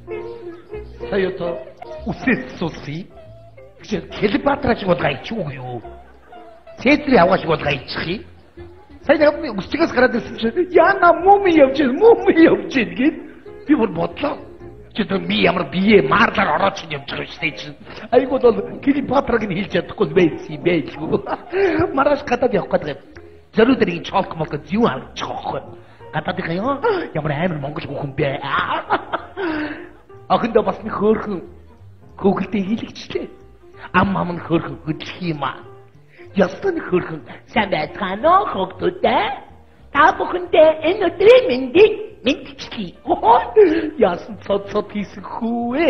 Сая одоо үсээс суулгая. Гэж Клеопатра шиг болгоо ичих үү юу? Цэцэр явгаа шиг болгоо ичих юм. Сая нэг үсчгээс гараад ирсэн чинь яна мум явж байна, мум явж байна гэд би бүр бодлоо. Чи тэр би ямар бие маарлаар ороод чинь явж байгаа юм шүү чинь. Айгуу бол Клеопатраг нь хэлж чадахгүй байсан юм байлгүй. Маргааш гадаад явах гэдэг юм. Зориу дээр ингэ чолк молк зүү харагдчих واخхой. Гадаадынхаа ёо ямар амар монгол хүүхэн бэ. Охиндоо бас нэг хөөрхөн хөглөлтөй хийлэгчлээ. Ам ам нь хөөрхөн хөдлөх юм аа. Ястан хөөрхөн сайн байцгаана уу хүүхдүүдээ. Та бүхэндээ энэ өдрийн мэндийг мэдчихлээ. Яасан цод цод хийсэн хүү вэ?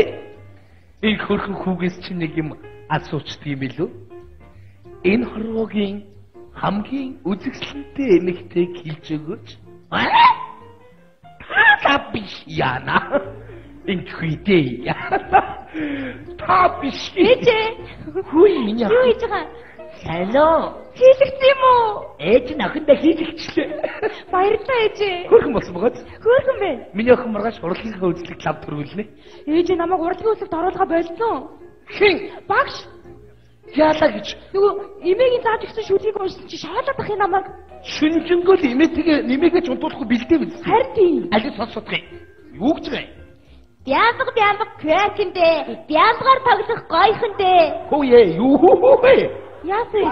Энэ хөөрхөн хүүгээс чинь нэг юм асуучдаг юм билүү? Энэ хорвоогийн хамгийн үзэсгэлэнтэй эмэгтэйг хэлж өгөөч. Та биш яана. Ингэхүйдээ. Та биш. Ээжээ. Хүй миний Юу хийж байгаа? Сайн уу? Хийлэгдсэн юм уу? Ээж нь охиндоо хийлэгчлээ. Баярлалаа ээжээ. Хөөрхөн болсон бөгөөд. Хөөрхөн бэ? Миний охин маргааш урлагийнхаа үзлэгт лав төрүүлнэ. Ээжээ намайг урлагийн үзлэгт оруулахаа болцсон. Хэн? Багш. Яалаа гэж. Нөгөө эмээгийн зааж өгсөн шүлгийг уншсан чи шоолоод ах юм намайг. Шүнжэнгөөл эмээтэйгээ нэмээгээ ч унтуулахгүй бэлдээ биз. Харин тийм. Аль сод содох юм. Юу гэж байгаа юм? Бямбаг бямбаг квакэндээ бямбгаар тоглох гойхондээ. Хөөе юу вэ? Яасан юм?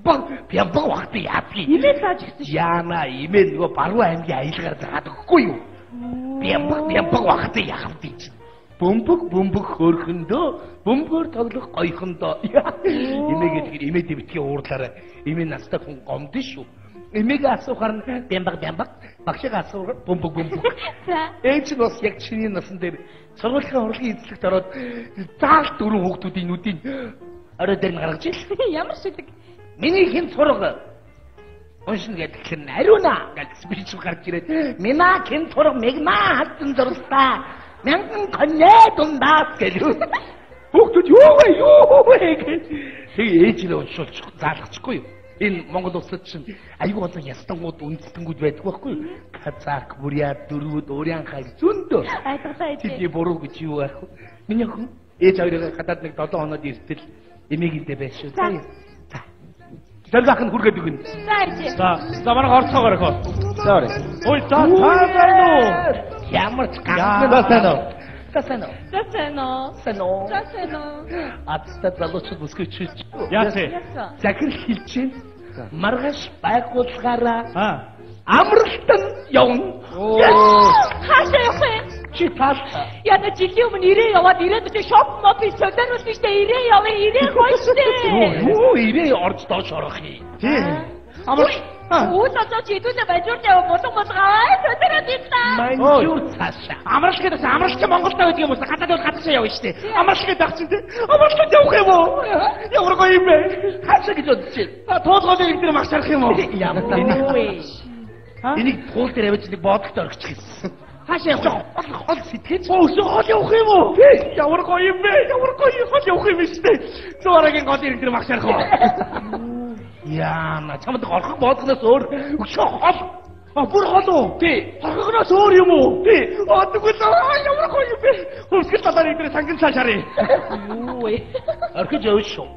Баг бямбаг вахт яасан. Эмээ зааж өгсөн шүү. Яана эмээ нөгөө Баруун аймгийн аялгаар заадаг үгүй юу? Бямбаг бямбаг вахт яах вэ чинь? Бөмбөг бөмбөг хөөрхөндөө бөмбөгөөр тоглох гойхондоо. Эмээгээ тэгэхээр эмээ дэвтгийн уурлаарай. Эмээ настай хүн гомдсон шүү. Эмээгээ асуухаар нь бямбаг бямбаг, багшигаа асуухаар бөмбөг бөмбөг. За. Ээж нь бас яг чиний насан дээр сургуулийн урлагийн эзлэгт ороод заал дөрвөн хүүхдүүдийн нүдийг орой дээр нь гаргаж ил. Ямар шүлэг? Миний хэн сурга уншина гэдэг чинь ариуна гэж би ч гарч ирээд минаа хэн сурга мэгмаа хатсан зурстаа мянган конье дундаас гэлүү. Хүүхдүүд юу вэ юу вэ гэж. Тэгээ ээж нь уншуулчих заалгачихгүй юу? Энэ Монгол улсад чинь аюул олон ястангууд үндэстэнгүүд байдаг байхгүй юу? Казак, Бурят, Дөрвүүд, Урянхай зөндөө. Ойлголоо ээжээ. Тэдний буруу гэж юу байх вэ? Миний охин ээж хоёроо гадаад нэг 7 хоноод иртэл эмээгийн дээр байж шүү. За. За. Зориг нь хүргээд өгнө. За ээжээ. За, за манай орцоогоор өхөө. За орё. Ой, за та сайн уу? Ямар ч За сайн уу? За сайн уу? За сайн уу? Сайн уу? За сайн уу? Адтай залуучууд бүсгүй чийч. Яасан? Яасан? Захирал хэлж чинь маргааш байгууллагаараа Аа. амралтан явна. Оо. Хаашаа явах вэ? Чи таал Яна жилийн өмнө ирээ яваад ирээд очиж шоп мопи солиоруулсан штэ ирээ яваа ирээ гоё штэ. Юу ирээ орж доош орох юм. Тий. Амар. Үл одоо чи хэдүүлээ бажуурд яваа булан булгаа солиороод ирлээ. Манжуур цаашаа. Амралт гэдэг чинь амралт чинь Монголд байдаг юм уу? Гадаад бол гадаашаа явна шүү дээ. Амралт гэдэг ах чинь тий. Амралтад явах юм уу? Ямар гоё юм бэ? Хаашаа гэж бодож байна. Туулгын ирэг дээр магшарах юм уу? Ямар Юу вэ? Энийг туул дээр авч нэг боодогт орчих гэсэн. Хаашаа явах вэ? Хол хол сэтгэж. Өсөө хол явах юм уу? Ямар гоё юм бэ? Ямар гоё хол явах юм шүү дээ. Зурагийн гол ирэг дээр магшарах уу? Яана чамд горхох боодгоноос өөр өшөө хол. А бүр хол уу? Тий. Хорхогноос өөр юм уу? Тий. Тэгвэл ямар гоё юм бэ? Хөвсгөл талаар ирэг дээр сангин цааш харъя. Юу вэ? Орхиж явна шүү.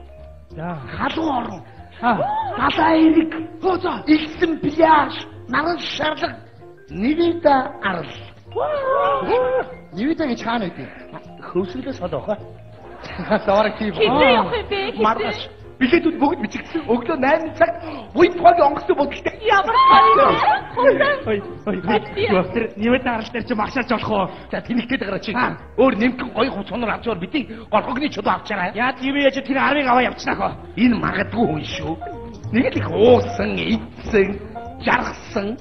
За. Халуун орон. Аа. Далайн эрэг. Хөө за. Илсэн пляж, наран шарлаг, Невида арал. Невида гэж хаана байдیں۔ Хөвсгөлөөс хол авах. За орё тийм. Хизээ явах юм бэ? Хизээ. Маргааш билетүүд бүгд бичигдсэн. Өглөө 8 цагт буян тухайгийн онгоцны бодолтой. Ямар гоё юм бэ? Хурдан. Ой, ой. Юу тэр Невида арал дээр чи магшаач болох уу? За тэнэгтэй гараа чи. Аа. Өөр нэмхэн гоё хувц сонор авч яваар бидний горхогны чулуу авчаарай. Яа тийм яаж тэр арыг аваа явчихнах уу? Энэ магадгүй хүн шүү. Нэг л их уусан, идсэн, жаргасан.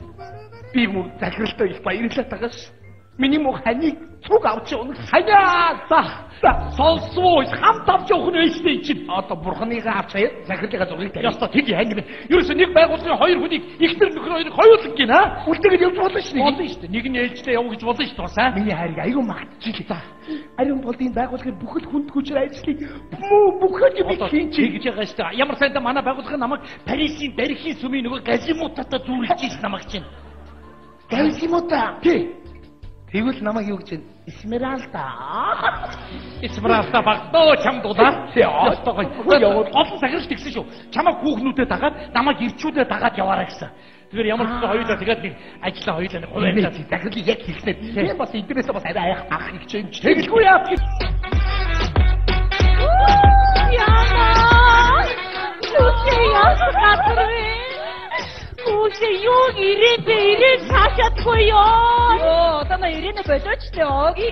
Би мөр захиралтай их баярлалаа тагаш. Миний муу ханыг цуг авч явна. Ханиа за. Сонсвоо хамт авч явах нь шүү дээ чинь. Одоо бурханыгаа авч хаяа захирлынхаа зургийг тавь. Ястаа тэг хангина. Ерөөсө нэг байгууллагын хоёр хүнийг ихнэр нөхөр хоёрыг хоёуланг гин аа. Үлдээгээд явж болно шүү. Болно шүү дээ. Нэг нь ээлжтэй явах гэж болно шүү дээ. Бас аа. Миний хайрыг аюу магтчихлээ. Ариун болдын байгууллагын бүхэл хүнд хүчээр ажлыг муу бүхэл юм хийн чи. Тэгж байгаа шүү дээ. Ямар сайнда манай байгууллага намайг Парисын дархийн сүмийн нөгөө Галимутатай зүүрлж ийс намайг чинь. Галимута. Тий. Тэгвэл намайг юу гэж вэ? Эсмералда. Эсмералда багтаа чам дулаа. Ёстой гоё. Гол нь сахирч тэгсэн шүү. Чамайг хүүхнүүдэд дагаад намайг ирчүүдээ дагаад яваарай гэсэн. Тэгэхээр ямар ч гэсэн хоёулаа тэгээд нэг ажиллаа хоёулаа нэг хуваарилаа. Захирлыг яг хэлснээр би бас эднээсээ бас арай аяах ах их чинь. Тэгэлгүй яа. Яна. Нүшээ яасан газар вэ? Нүшээ юу ирээд ирээд цаашаадгүй ёо. Ёо, одоо на ирэнэ болооч тээ оги.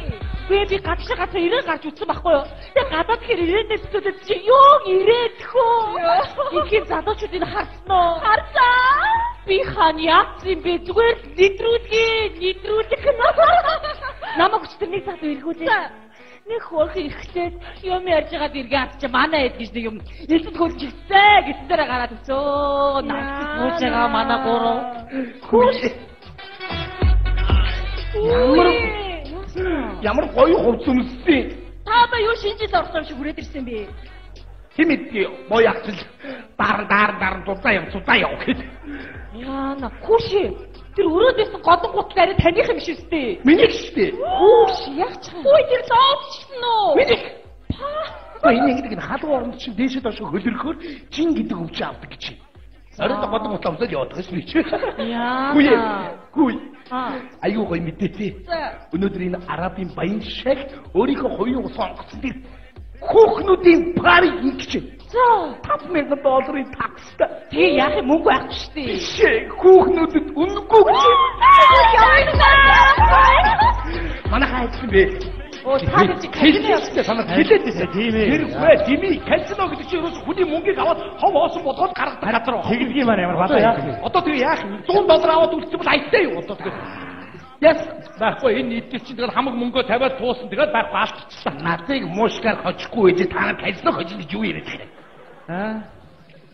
Би гадагшаа газар ирээ гарч утсан байхгүй юу? Тэгээ гадаад хэр ирэнэ зүтээд чи юу ирээд хөө? Инхээр залуучууд энэ харсан уу? Харсан. Би хаан яасан юм бэ? Зүгээр нэдрүүлгээ, нэдрүүлэх нь. Намайг өчтөр нэг залуу эргүүлээ. Нэг хөөрхөн эрхлээд юм ярьж байгаад эргээ авч чи манай хэд гэж нэг юм элсэд хөлж ирсэн гэсэн дээр гараад өцөө. Наач бууж байгаа манай гурав. Хүүш. Ямар гоё хувц өмссөн. Та ба юу шинэ жил орсон юм шиг хүрээд ирсэн бэ? Хим мэдээ моё агчил дар дар дар дурдаа яв цудаа яв гэд. Яна хүүш. Тэр өрөөд байсан годон гутал арай таних юм шиг үстэй. Миний шүү дээ. Хүүш яг ч. Хүй тэр лоодчихсан уу? Миний. Па. Энэ ингэдэг энэ халуун оронд чинь дээшээ доош хөлөрөхөөр жин гэдэг өвч авдаг гэж. Оройд годон гутал өмсөд яваад байгаа шүү дээ. Яа. Хүй. Хүй. Аюу гоё мэдээ тий. Өнөөдөр энэ арабын баян шахь өөрийнхөө хувийн ус онгоцон дээр хүүхнүүдийн пари хийх гэж. За $5,000 такстай. Тэгээ яах юм мөнгө байхгүй шүү дээ. Биш хүүхнүүдэд үнэгүй гэж. Манайхаа ажилласан бэ? Оо та нар чи казино явчихсан санаа хэлээд байсан тийм ээ. Тэр үгүй дими казино гэдэг чинь ерөөс хүний мөнгийг аваад хов хоосон болгоод гаргадаг газар баг. Тэгэлгүй маань ямар бадаа яах юм. Одоо тэгээ яах юм? $100 аваад үлдсэн бол аяттай юу одоо тэгээ. Яс байхгүй энэ нийтдээ чинь тэгэл хамаг мөнгөө тавиад туусан тэгэл байхгүй алдчихлаа. Надыг муушгаар хожихгүй байж та нар казино хожих гэж юу яриад байгаа юм? Аа.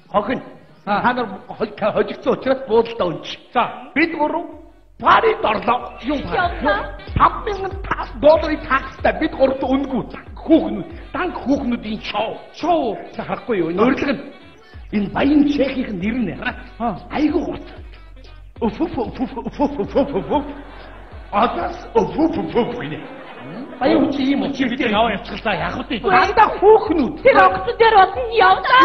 Хохин. Та нар хожигдсон учраас буудалдаа өнч. За бид гурав парид орлоо. Юм $5,000 такстай бид гуравт үнэгүй хүүхнүүд, данк хүүхнүүдийн шоу. Шоу харахгүй юу? Урилга нь энэ баян шэхийн нэр нь айгүй гурт. Өф өф өф өф өф өф. Адас өф өф өф гинэ. Баян хүн чи ийм чи бид яваа явчихлаа яах вэ? Дандаа хүүхнүүд. Тэр онгоцон дээр болно явлаа.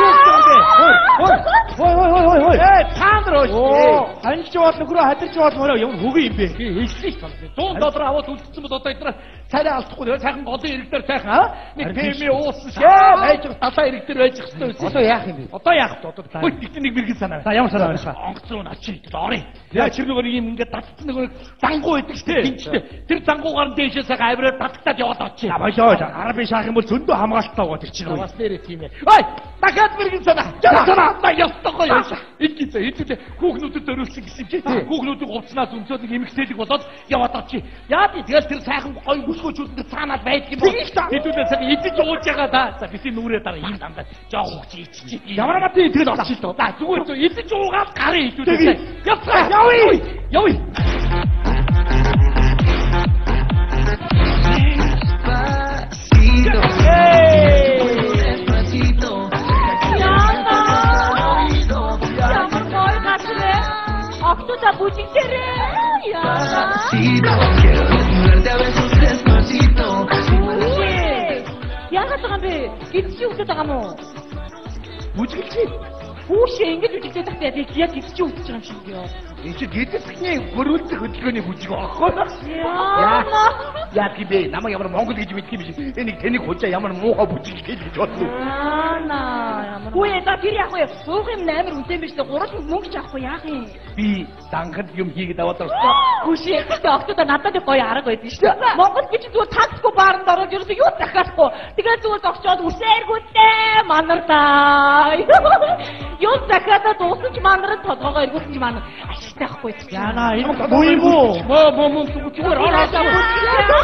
Хой хой хой хой хой. Э та нар өө. Ханьж бол нөхрөө хадирч бол мөрөө ямар хөгийн юм бэ? Би хэлсэн шүү дээ. $100 аваад үлдсэн бол одоо эдгээр царай алдахгүй тэгээ сайхан голын ирэг дээр сайхан аа нэг пэми уусан шээ байж талаа ирэг дээр байж хэвчээ байсан. Одоо яах юм бэ? Одоо яах вэ? Одоо хөөе тэгтээ нэг мэрэгэн санаа. За ямар санаа байна? Онгоц руу очие орё. Яа тэр нөгөө юм ингээд татцсан нөгөө зангуу байдаг шүү дээ. Тинчтэй. Тэр зангуугаар нь дээшээ сайхан авираар татагтаад яваад очие. Болоо арабын шаах юм бол зөндөө хамгаалалттай байгаа тэр чинь. Бас нэрээ тийм ээ. Ой дахиад мэрэгэн санаа. Санаа на ёстой гоё. Ингээд хэдүүлээ хүүхнүүдэд зориулсан гэсэн юм чи. Хүүхнүүдийг хувцснаас өмсөөд нэг эмгсэлэг болоод яваад очие. Яа тий тэгэл тэр сайхан гоё өсгөөчүүд энэ цаанаад байдаг юм уу? Хэдүүлээ сайхан идэж ууж байгаа да. За бити нүрээ дараа ийм дандаа жоох хөгч иччих. Ямар матын тэгэл орчих л доо. За зүгээр зөв идэж уугаад гарын хэдүүлээ. Явцгаа. Явъя. Явъя. Яна. Ямар гоё газар вэ? Октода бүжигдэрээ. Яна. Яагаад байгаа юм бэ? Гидс чи үсэт байгаа юм уу? Бүжиглэж. Хүүшээ ингэж бүжиглээд тахтай яг гидс чи үсэж байгаа юм шиг ёо. Энэ чи гидсхний гөрүүлдэх хөдөлгөөний бүжиг аахгүй. Яна. Яа тийм бэ? Намайг ямар Монгол гэж мэдх юм шиг. Энэ нэг тэнийг хужаа ямар муухай бүжиглэх гэж бодсон. Яна. Ямар. Үгүй за тэр яах вэ? Уух юм амар үнэтэй юм биш үү? Гурал мөнгө ч авахгүй яах юм? Би данхад юм хийгээд аваад орсон. Хүүшээ гэхдээ октодо надад нэг гоё арга байдаг шүү дээ. Монгол гэж зүгээр таксгүй бааранд ороод ерөөсөө юу захиалахгүй. Тэгээд зүгээр зогсоод үсээргүүтэй манардаа. Юм захиалаад уусан ч манард толгоогоо эргүүлсэн ч манар. Ашигтай байхгүй. Яна энэ муу юм уу? Мөө мөө мөө зүгээр ороод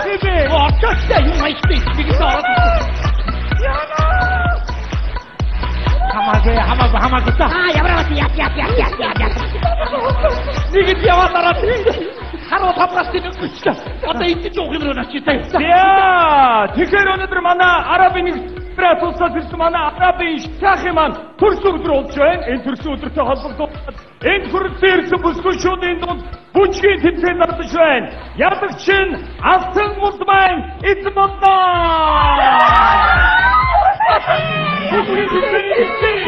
Тийм бэ. Орчоочтой юм маягтай тэгсэн ороод. Яна. Хамаагүй хамаагүй хамаагүй та. Аа ямар бас яа яа яа яа яа. Нэг л яваад ороод харуу тавгаас тийм өгчлээ. Одоо идэж уух юм руу очие заяа. За тэгэхээр өнөөдөр манай арабын нэгдсэн улсаас ирсэн манай арабын шахын маань төрсөн өдөр болж байна. Энэ төрсөн өдөртэй холбогдуулаад энд хүрэлцэн ирсэн бүсгүйчүүдийн дунд бүжгийн тэмцээн зарлаж байна. Ялагч нь Алтан Улмайн эзэн болно. Бүжгийн тэмцээн эхэллээ.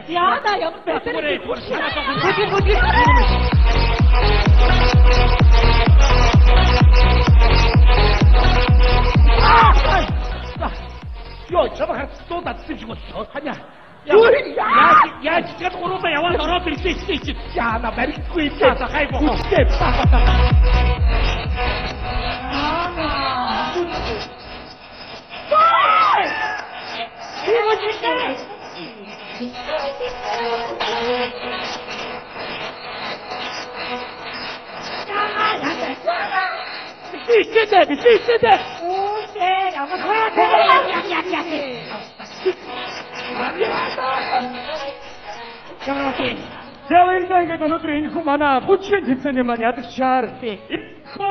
Яа ямар бэлэр. Бүжиг. Йоо, чамаа харцтуу дадсан юм шиг боллоо. Ханя. Яаж ч гуруулаа яваад ороод ирлээ шүү дээ. Яана баригдахгүй юм. За хайгуу. Хүчтэй. Бисээдэ. За баярлалаа. Ингээд өнөөдөр энэ хүн манай бүжгийн тэмцээний маань ядагчаар энэхүү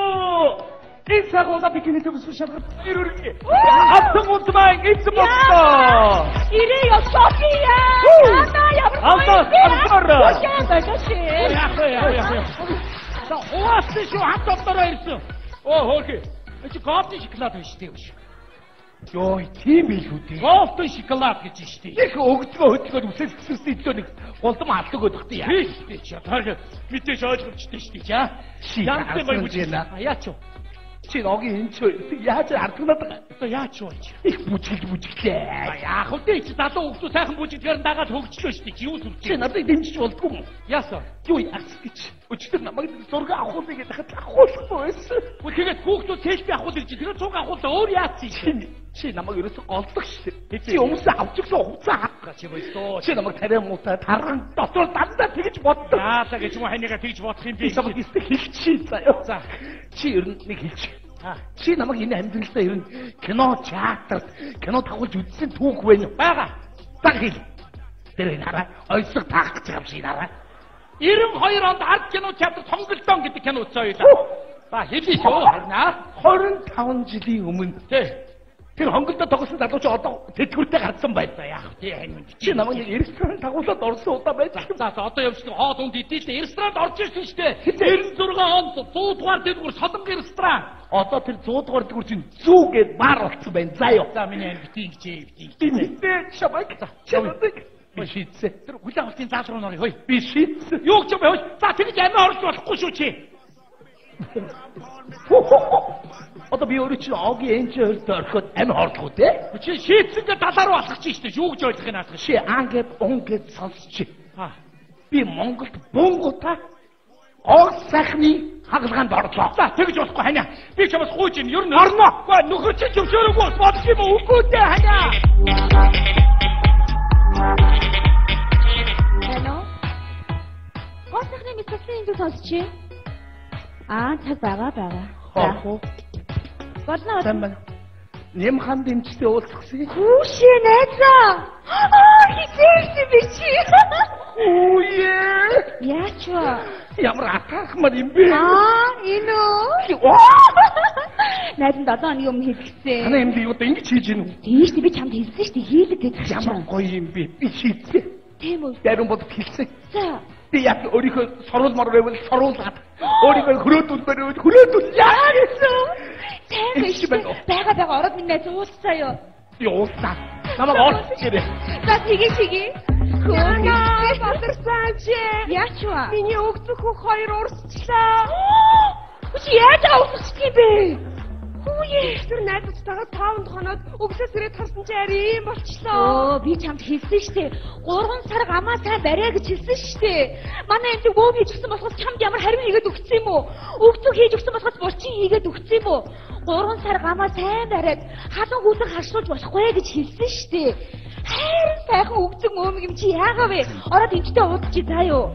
энэ цагуулаа бикини төгсгөл шалгарт баяр хүргэе. Алтан Улмайн эзэн боллоо. Ирээ ёсоофия. Яна ямар Алтан Бүжиг. Яах вэ? За хуваалцсан шүү хамт олдороо ирсэн. Оо хөөхөө. Чи голдон шоколад биш үү? Йоо, тийм билүү дээ. Голдон шоколад гэж шүү дээ. Их өгдгөө хөдөлгөөд үсээс гэсэрсэн илүү нэг голдом алдаг өгдөгтэй яа. Биш дээ чи. Тэр мэдээж ойлгомжтой шүү дээ. Чи Ямар гоё бүжиг. яана. Яач вэ? Чи огийн энэ ч яаж ардгнаад байгаа. Одоо яач вэ? Их бүжиглж бүжиглээ. Яах вэ? Чи залуу хүүхдүүд сайхан бүжигдгээр дагаад хөгжлөө шүү дээ. Юу зүрх Чи надыг дэмжиж болдгүй юм. Яасан? Юу яах гэж. Өчигдөр намайг зураг авахулъя гэдэг хад авахулахгүй байсан. Тэгээд хүүхдүүд селфи авахул гэж. Тэгээд цуг авахулаа өөр яац юм. Чи намайг ерөөсө голдог шүү дээ. Чи өмсөө авч өгсөн хувцас хаа. Чи боёстой. Чи намайг тариа муутай таран дотор дандаа тэгж боддог. Яалаа гэж юм ханигаа тэгж бодох юм Би бэ? чамайг ихтэй хэлчихье заяа. За. Чи ер нь нэг хэлчих. Чи намайг энэ амьдралдаа ер нь кино театрт кино тоглож үзсэн түүх байна уу? Бага. За хэл. Тэр энэ хараа ойсог таах гэж байгаа юм шиг хараа. 92 онд ард кино театр Тонголдон гэдэг кино үзсэн хоёулаа. За хэлье шүү. Харин аа. 25 жилийн өмнө Тэ. тэр хонголдоо тоглосон залуу чи одоо тэтгэвртэй гарсан байна. За яах вэ? Хань минь. Чи намайг нэг ресторан тагуулаад орсон удаа байж. За за одоо явж хоол унд идээ л ресторанд орж ирсэн шүү дээ. 96 онд 100 дугаар дэлгүүр Солонгын ресторан. Одоо тэр 100 дугаар дэлгүүр чинь зүү гэд бар болцсон байна. За юу. За миний ам бити ингэж бити. Би мэдээ чамайг. Чи надыг би шийдсэн. Тэр хүлээн авалтын заал руу нөрөө хөөе. Би шийдсэн. Юу гэж юм бэ? За тэгж амиа орж болохгүй шүү чи. Одоо би өөрөө чинь огийн энжи хоёрт орхиод амь хордлоо те. Чи шийдсэн гэ талаа руу алхах чинь шүү дээ. Юу гэж ойлгох юм наадах. Чи ангид унгэд сонсч. Аа. Би Монголд бунгуудаа гол сайхны хагалгаанд орлоо. За тэгж болохгүй ханиа. Би чамаас гуйж юм. Ер нь орно. Үгүй нөхөр чинь зөвшөөрөөгүй болох юм уу? Үгүй дээ ханиа. Hello. Гол сайхны мэдсэлийн энд сонсч. Аа цаг байгаа байгаа. Хоо. Болно. Сайн байна. Нямхан дэмжтэй уулзсан. Хүүшээ найзаа. Аа хизээсэн би чи. Үе. Яач вэ? Ямар атаахмар юм бэ? Аа энэ үү? Найз нь 7 хоногийн өмнө хэлсэн. Танай юмд юу одоо ингэж хийж гинүү? Тийш би чамд хэлсэн шүү дээ. Хийлэг гэж. Ямар гоё юм бэ? Би шийдсэн. Тийм үү? Даруй бодод хэлсэн. За. Би яг өөрийнхөө соруулмаар байвал соруулаад өөрийгөө хөрөөдүүлмээр байвал хөрөөдүүл. Яа гэсэн. Сайн Ингэж биш. байна уу? Бага бага ороод минь найз уулзцаа юу? Би уулзаа. Намайг орчих гэрээ. За тгий тгий. Яна бадарсан чи. Яач вэ? Миний өгцөх хөх хоёр урсчлаа. Чи яаж авах юм бэ? Хүүе. Тэр найзтайгаа 5 хоноод өглөөс ирээд харсан чи арай ийм болчлоо. Оо, би чамд хэлсэн штэ. 3 сар гамаа сайн бариа гэж хэлсэн штэ. Манай эмч бөөм хийж өгсөн болохоос чамд ямар хариу хийгээд өгсөн юм уу? Өгцөг хийж өгсөн болохоос булчин хийгээд өгсөн юм уу? 3 сар гамаа сайн бариад халуун хүүсэн харшуулж болохгүй гэж хэлсэн штэ. Хайрын сайхан өгцөг мөөмөг юм чи яагаа вэ? Ороод эмчтэй уулзчих заа юу?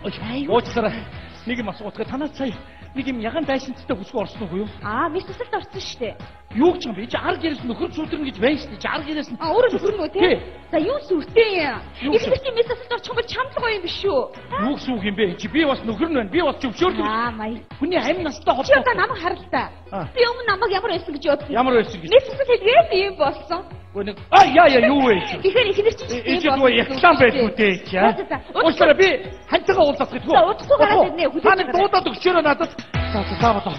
Уучлаарай. Нэг юм асуух танаас сая Нэг юм ягаан дайшинттай бүсгүй орсон уу юу? Аа, мис тусалд орсон шүү дээ. Юу гэж юм бэ? Чи ар гэрээс нөхөр сүлдэрнэ гэж байна шүү дээ. Чи ар гэрээс нь А өөрөө нөхөр нь тий? За юу сүртэй юм? Юу Эхнэр чинь мис тусалд орчих юм бол чамд гоё юм биш үү? Юу гэсэн үг юм бэ? Чи би бас нөхөр нь байна. Би бас зөвшөөрдөг. Аа, мая. Хүний амь настай Чи холбоотой. одоо намайг харалтаа. Аа. Би өмнө намайг ямар байсан гэж бодсон. Ямар байсан гэж. Мис тусал хэлгээд ийм болсон. Үгүй нэг аа яа яа юу вэ чи? Тэгэхээр эхнэр чинь Энэ чи нөгөө реклам байлгүй дээ чи. аа. За, за, за. Уучлаарай би хантайгаа уулзах гэдэг. За, удахгүй гараад ирнэ, хүлээж Та нэг аваарай. дуудаад өгчөөрөө надад. За за за болоо.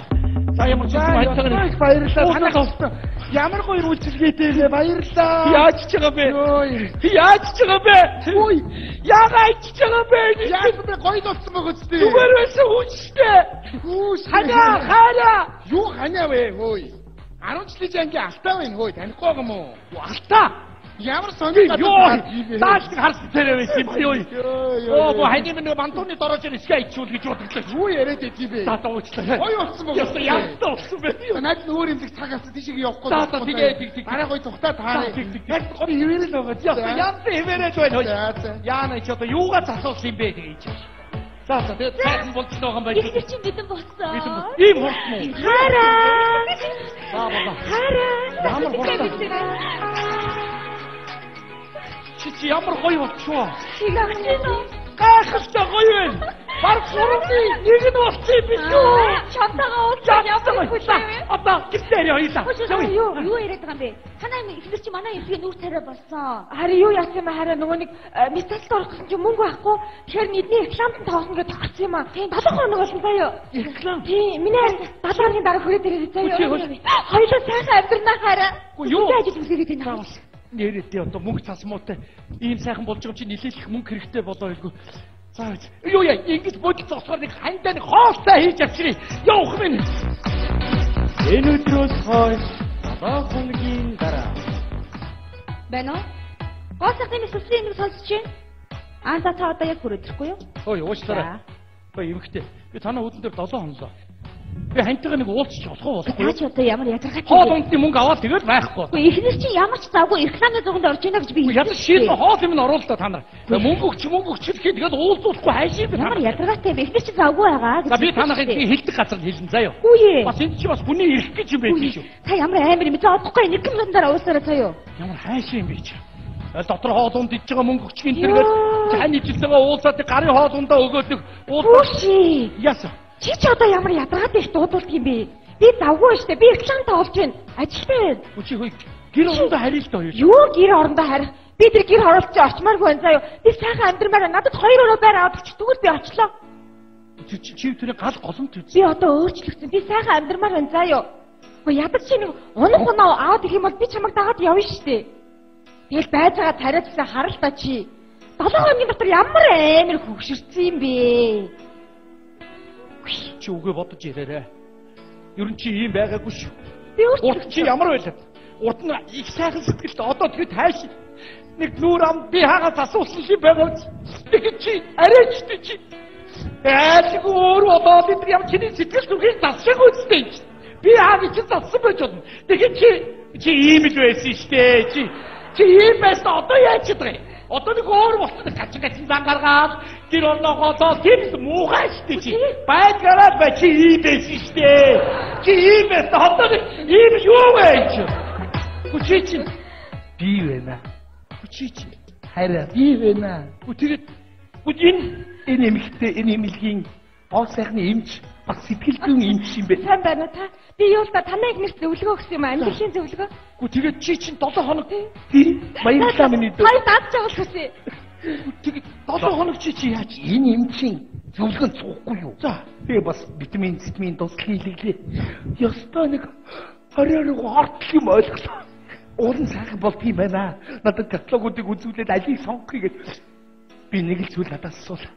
За ямар ч юм хантайгаа Их баярлалаа. Танах ямар гоё үйлчилгээтэй лээ. Баярлалаа. Яаж ч байгаа бэ? Йой. Яаж ч байгаа бэ? Үй. Яагаад ч байгаа бэ? Яаж бэ гоё болсон байгаа ч дээ. Зүгээр байсан хүн штэ. Хүүш. Ханиа хайраа. Юу ханиа вэ хөөе? 10 жилийн анги алтаа байна хөөе. Танихгүй байгаа юм уу? Алтаа. Ямар сонир Йоо. Тааш нэг харсан царай байсан юм юу? Йоо. Оо бо хань минь нэг мантууны дорож ирсгээ ичүүл гэж бодлоо. Юу яриад байт юм бэ? За за уучлаарай. Гоё болсон байгаа. Яста яста болсон бэ? Наад нь өөр имлэг цаг авсан тийшээ явахгүй. За, за, тэгээ, тэг, тэг. Дараа гоё тухтаа таарай. За, тэг, тэг, тэг. Наад гоё хിവэрэл байгаа. Яста яста хിവэрэл байна хөөе. За, за. Яана чи одоо юугаа засуулсан юм бэ тэгээ чи. За за тэгээд сайхан болж байгаа юм байна. Эхнэр чинь бэлэн болсон. Бэлэн болсон. Ийм хурдан уу? Хараа. За болоо. Хараа. Ямар хурдан. Чи чи ямар гоё болчихоо. Чигагч нь. Гайхалтай гоё байна. Баг гуравны нэг нь болсон юм биш үү? Чамтайгаа уулзах ямар хүлээ вэ? Одоо гэртээ яриа хоёлаа. Юу юу яриад байгаа юм бэ? Танай эхнэр чинь манай эмзгийн нүүр царай болсон. Харин юу яасан юм бэ? Харин нөгөө нэг металд орох гэсэн чинь мөнгө байхгүй. Тэгэхээр эдний рекламд нь тоосно гэж тохирсон юм аа. 7 хоног болсон заяа. Реклам. Тийм, миний харин 7 хоногийн дараа хүрээд ирээрэй заяа. Үгүй, үгүй. Хоёлоо сайхан амьдрнаа хараа. Үгүй, юу? Үгүй ажил үзээрэй байна. Нэрээ одоо мөнгө цас муутай. Ийм сайхан болж байгаа юм чи нилээлэх мөнгө хэрэгтэй болоо илгүй. За юу яа ингэж бодол зогсохоор нэг хандаа нэг хоолтой хийж авчиръя. Явах минь. Энэ өдрөөс хойш 7 хоногийн дараа Байна уу? Гол сайхны мис усны юм сонсож байна. Аа за та одоо яг хүрээд ирэхгүй юу? Ой уучлаарай. Ой эмэгтэй. Би танай үүдэн дээр 7 хонлоо. Би хантайгаа нэг уулзчих болох уу болохгүй Та юу? чи одоо ямар ядаргаатай Хоол вэ? ундны мөнгө аваад тэгэл байхгүй. Үгүй эхнэр чинь ямар ч завгүй рекламны зурганд орж ийнэ гэж би Үгүй ядаж шийдвэр хоол юм нь оруул та нар. Мөнгө өгч мөнгө өгч гэхэд тэгэл уулзуулахгүй хайшаа би Ямар та нар. ядаргаатай юм бэ? Эхнэр чинь завгүй байгаа гэж. За би танахыг би хилдэг газар хэлнэ заяа. Үгүй ээ. Бас энэ чи бас хүний ирэх гэж юм байх шүү. Та ямар амар юм бэ? За одохгүй нэг минутын дараа уулзаарай заяа. Ямар хайшаа юм бэ чи? Дотор хоол унд идж байгаа мөнгө өгч гин тэргээд тань ижилтэйгээ уулзаад гарын хоол ундаа өгөөд нэг уулзаад Хүүши. яасан. Чи ч одоо ямар ядаргаатай их дуудуулдаг юм бэ? Би завгүй штэ. Би рекламд олж байна. Ажилтай байна. Үгүй хөөе гэр орондоо харъя л доо юу. Юу гэр орондоо харих? Би тэр гэр хороолт чи очмааргүй байна заяа. Би сайхан амьдрмаар байна. Надад хоёр өрөө байр аваад өч. Тэгвэл би очлоо. Чи чи тэрийг гал голомт үз. Би одоо өөрчлөгдсөн. Би сайхан амьдрмаар байна заяа. Гэхдээ ядаж чи нэг унах унаа аваад ирэх юм бол би чамайг дагаад явна штэ. Тэгэл байж байгаа тариа гэсэн харал та чи. 7 хоногийн дотор ямар амар хөгшөрсөн юм бэ? Чи үгээ бодож ирээрэй. Ер нь чи ийм байгаагүй шүү. Би өөрчлөгдсөн. Урт чи ямар байлаа? Урт нь их сайхан сэтгэлд одоо тэгэд хайш нэг нүүр ам би хаагаас асуусан юм байгаа үз. Тэгэхэд чи арай ч тий чи айлгүй өөр болоод энэ ямар чиний сэтгэл зүрхийг засшаагүй үстэй чи. Би хааг чи зассан байж болно. Тэгэхэд чи чи ийм л байсан штэ. Чи чи ийм байсан одоо яаж чадах юм? Одоо нэг өөр болсон гачин гачин зан гаргаад гэр орноо голоо тийм л муухай штэ чи. Байдгаараа бай чи ийм байсан штэ. Чи ийм байсан одоо нэг ийм юу вэ чи? Хүчий чи Би байна. хүчий чи. Хайраа би байна. Үгүй тэгээд үгүй энэ Энэ эмэгтэй энэ эмнэлгийн гол сайхны эмч бас сэтгэл зүйн эмч юм бэ. Сайн байна уу та? Би юу л да танай эхнэрт зөвлөгөө өгсөн юм аа. Амьдралын зөвлөгөө. үгүй тэгээд чи чинь 7 хоног Тий. Баярлалаа миний дүү. Хоёр даад жаал хүсье. тэгээд 7 хоног чи чи яаж Энэ эмчийн зөвлөгөө нь цуухгүй юу? За. Би бас витамин, витамин туслах хийлгэлээ. Ёстой нэг 20 хортол юм ойлголоо. Уул нь сайхан болт юм байна. Надад каталогуудыг үзүүлээд алийг сонгохыг гэж би нэг л зүйл надаас асуулаа.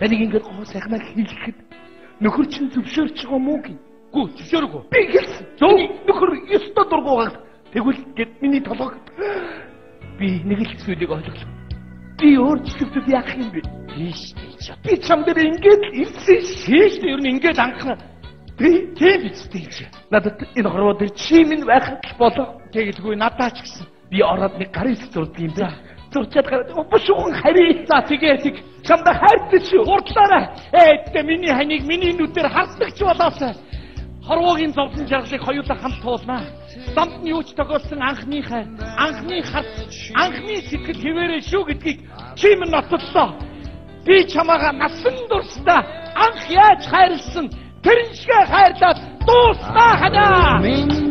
Таныг ингээд гоо сайхнаа хийлгэхэд нөхөр чинь зөвшөөрч байгаа мó гин. Үгүй зөвшөөрөхгүй. Би хэлсэн. Зөв нөхөр ёстой дургуй гаг. Тэгвэл гэд миний толгойг би нэг л зүйлийг ойлголоо. Би өөрчлөгдөд яах юм бэ? Тийш тийш. Би чам дээр ингээд л ирсэн ш. Тийш ер нь ингээд анхна. Би Тийм биз тийш. надад энэ хорвоо дээр чи минь байхад л болоо. Тэгэлгүй надаа ч гэсэн. Би ороод нэг гарын хэсэг зурдаг юм да. Зурчаад гараад бушуухан хари. За тэгээ тэг. Чамда хайртай шүү. Хурдлаарай. Ээ тэгээ миний ханыг миний нүдээр харддаг ч болоосай. Хорвоогийн зовлон жаргалыг хоёулаа хамт туулнаа. Замд нь юу ч тохиолдсон анхны хайр, анхны харц, анхны сэтгэл хэвээрээ шүү гэдгийг чи минь ноцоллоо. Би чамаагаа насан туршдаа анх яаж хайрлсан тэрэн шигэ хайрлаад дууснаа ханаа.